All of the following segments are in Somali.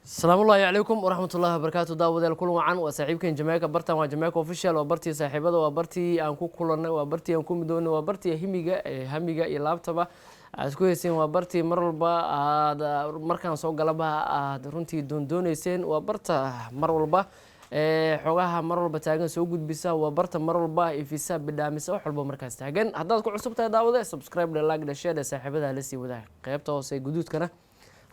Asalaamu ullaahi calaykum waraxmat ullahi wabarakaatu. Daawadayaal, kulan wacan. Waa saaxiibkan Jamaica. Bartan waa Jamaica Official, waa bartii saaxiibada, waa bartii aan ku kulannay, waa bartii aan ku midoonay, waa bartii himiga hamiga iyo laabtaba aad ku heyseen, waa bartii mar walba aad markaan soo galaba aad runtii doondooneyseen, waa barta mar walba xogaha mar walba taagan soo gudbisa, waa barta mar walba ifisa, bidhaamisa wax walba markaas taagan. Haddaad ku cusub tahay, daawade, subscribe dhe, like dhe, share dhe, saaxiibada la sii wadaag. Qeybta hoose guduudkana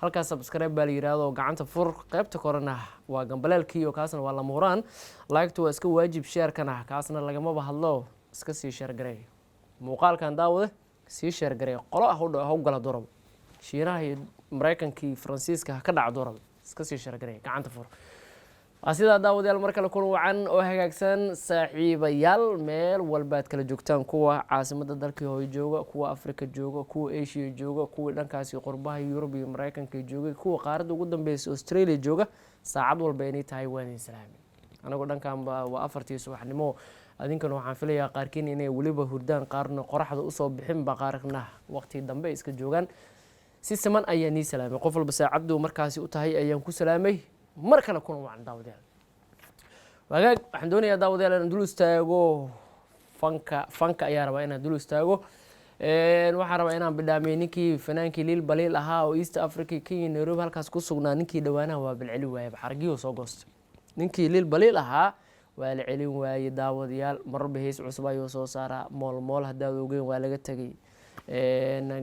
halkaas subscribe baa la yidhaahdo, gacanta fur. Qeybta korena waa gambaleelkii oo kaasna waa lama huraan. Like-tu waa iska waajib, share-kana kaasna lagamaba hadlo. Iska sii share gareey muuqaalkan, daawade, sii share gareey. Qolo ah ha u gala durab, Shiinaha iyo Maraykanka iyo Faransiiska ha ka dhaca durab. Iska sii share gareey, gacanta fur. Waa sidaa, daawadayaal. Mar kale kulan wacan oo hagaagsan, saaxiibayaal, meel walbaad kala joogtaan: kuwa caasimadda dalkii hooyo jooga, kuwa Africa jooga, kuwa Asia jooga, kuwa dhankaasi qurbaha Yurub iyo Maraykanka joogay, kuwa qaaradda ugu dambeysa Australia jooga, saacad walba inay tahay waan idin salaamay. Anagoo dhankanba waa 4tii subaxnimo, adinkana waxaan filayaa qaarkiin inay weliba hurdaan, qaarna qoraxda usoo bixinba, qaarna waqti dambe iska joogaan. Si siman ayaa nii salaamay. Qof walba saacaddu markaasi u tahay ayaan ku salaamay. Mar kale kulan wacan, daawadayaal. Wagaag, waxaan doonayaa, daawadayaal, inaan dul istaago fanka. Fanka ayaa rabaa inaan dul istaago. Waxaan rabaa inaan bidhaamiyo ninkii fanaankii Liil Baliil ahaa oo East Africa, Kenya, Nairobi halkaas ku sugnaa. Ninkii dhowaanaha waa balceli waaye, xargiyuu soo goostay. Ninkii Liil Baliil ahaa waa la celin waayey, daawadayaal. Mararba hees cusub ayuu soo saaraa. Mool mool haddaad ogeyn waa laga tegay.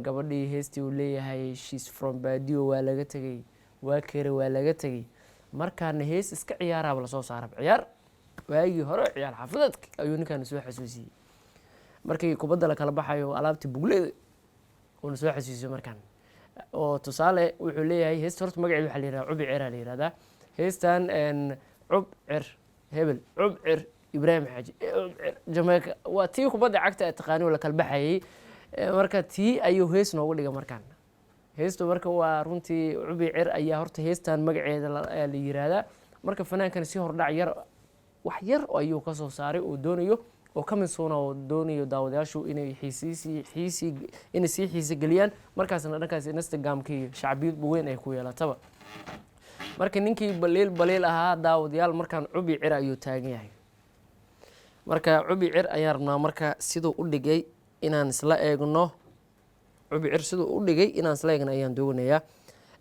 Gabadhii heestii uu leeyahay "She's from Badio" waa laga tegay, waa kere, waa laga tegay. Markaana hees iska ciyaaraaba lasoo saara. Ciyaar waagii hore, ciyaar xaafadeedka ayuu ninkan soo xasuusiyey. Markii kubadda la kala baxayo, alaabtii bugleeda uuna soo xasuusiyo markaan. Oo tusaale wuxuu leeyahay heesta, horta magaceeda waxaa la yihahdaa Cubi Ceraa la yihahdaa heestan. Cub cer hebel, cub cer Ibraahim Xaaji, cub cer Jamaica, waa tii kubadda cagta ee taqaani oo la kala baxayay. Marka tii ayuu hees noogu dhigay markaan heestu. Marka waa runtii Cubi Cer ayaa horta heestan magaceeda la yiraahdaa. Marka fanaankan si hordhac yar, wax yar ayuu ka soo saaray oo doonayo oo ka midsuuna oo doonayo daawadayaashu inay xiisiisi xiisi inay sii xiisi geliyaan, markaasna dhankaas Instagramka iyo shacbiyad weyn ay ku yeelataba. Marka ninkii Baliil Baliil ahaa, daawadayaal, markaan Cubi Cir ayuu taagan yahay. Marka Cubi Cir ayaan rabnaa marka siduu u dhigay inaan isla eegno. Cubi Cir siduu u dhigay inaan isla eegno ayaan doonayaa.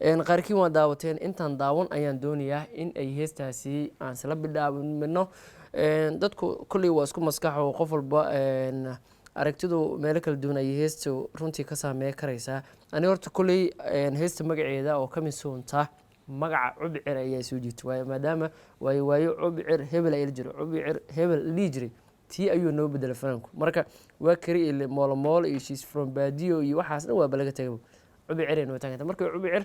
Qaarkiin waa daawateen, intaan daawan ayaan doonayaa in ay heestaasi aan isla bidhaamino. Dadku kolley waa isku maskax oo qof walba aragtidu meelo kala duwan ayay heesta runtii ka saameey karaysaa. Ani horta kolley heesta magaceeda oo ka midsoonta magaca Cubi Cir ayaa soo jiita, waayo maadaama waayo waayo Cubi Cir hebel ayaa la jiro, Cubi Cir hebel la dhihi jiray, tii ayuu noo bedelay fanaanku. Marka waa kari ile moolo moolo iyo "She's from Badio" iyo waxaas dhan waaba laga tagay. Cubi Cir ay noo taaganta. Marka Cubi Cir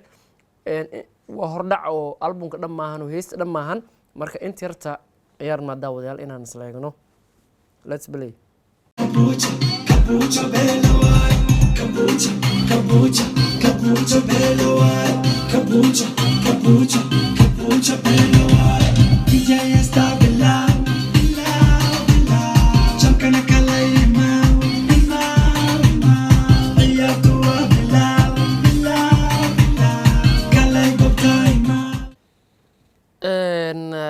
waa hordhac oo albumka dhan maahan oo heesta dhan maahan. Marka inta yarta ciyaar maa, daawadayaal, inaan isla eegno. Let's play. Kabucha, kabucha bela waay, kabucha, kabucha, kabucha bela waay, kabucha, kabucha, kabucha bela waay. DJ está bilao, bilao, bilao. Jamkana kala imao, imao, imao. Ciyaartu waa bilao, bilao, bilao. Kalay gobta imao.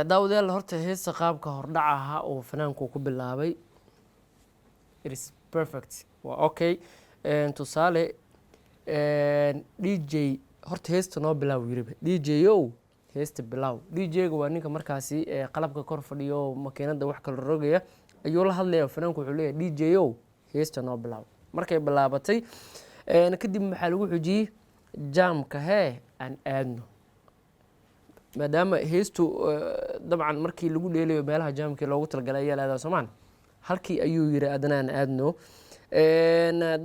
Daawadayaal, horta heesta qaabka hordhaca ahaa oo fanaanku ku bilaabay, it is perfect, waa okay. Tusaale, DJ horta heesta noo bilaaw yiriba, "DJ ow, heesta bilaaw." DJ-ga waa ninka markaasi qalabka kor fadhiyo oo makiinada wax kala rogaya ayuu la hadlaya fanaanku. Wuxuu leeyahay, "DJ ow, heesta noo bilaaw." Markay bilaabatay kadib maxaa lagu xujiyey? Jaamka hee aan aadno, maadaama heestu dabcan markii lagu dheelayo meelaha jaamkii loogu talagalay ayaa la aadaa soomaan. Halkii ayuu yiri adana aan aadno.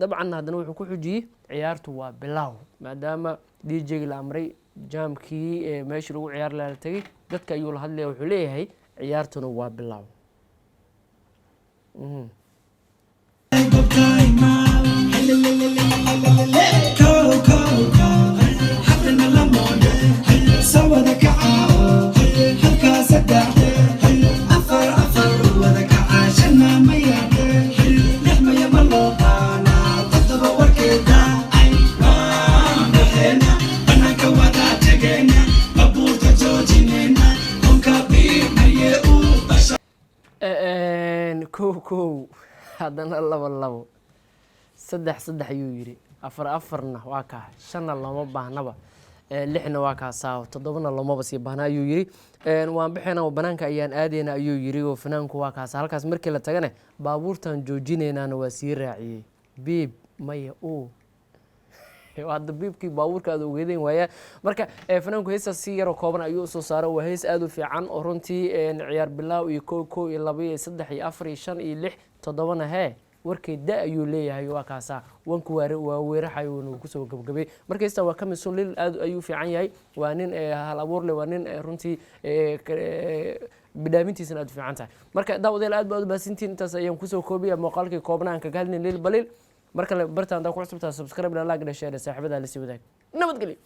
Dabcan haddana wuxuu ku xujiyey ciyaartu waa bilaaw, maadaama DJ la amray, jaamkii meeshii lagu ciyaar lahaa la tegay, dadka ayuu la hadlaya, wuxuu leeyahay ciyaartuna waa bilaaw. Gobta imao. Kow, kow, kow. Haddana la moodhe. Soo wada kaca. Halkaa saddex, afar, afar wada kaca, shanna maya, lix maya, ma loo qaanaa, toddoba warkeeda ay waan baxeena, banaanka wada tegeena, baabuurta. Kow kow, haddana labo labo, saddex saddex ayuu yidhi, afar afarna waa kaa, shanna looma baahnaba, lixna waa kaasaa, toddobana loomaba sii baahna ayuu yidhi. Waan bixina oo banaanka ayaan aadeyna ayuu yidhi. Oo fanaanku waa kaasa, halkaas markii la tagane baabuurtan joojinaynaana waa sii raaciyey. Biib maya uu hadda biibkii baabuurka aad ogeydeen waaya. Marka fanaanku heestaas si yaroo kooban ayuu usoo saaro. Waa hees aada u fiican oo runtii ciyaar bilaaw iyo kow kow iyo laba iyo saddex iyo afar iyo shan iyo lix toddobana hee warkay da ayuu leeyahay. Waa kaasaa wanku waa weeraxay uuna kusoo gabagabay. Marka heestan waa ka midson Lil, aad ayuu fiican yahay. Waa nin hal abuur leh, waa nin runtii bidhaamintiisana aad u fiican tahay. Marka daawadayaal, aad ba aad u mahadsantihiin. Intaas ayaan kusoo koobaya muuqaalkii koobna aan kaga hadlin Lil Baliil. Mar kale bartaan hadaa ku cusubtaha, subscribe, like, share, saaxiibada la sii wadaag. Nabadgelyo.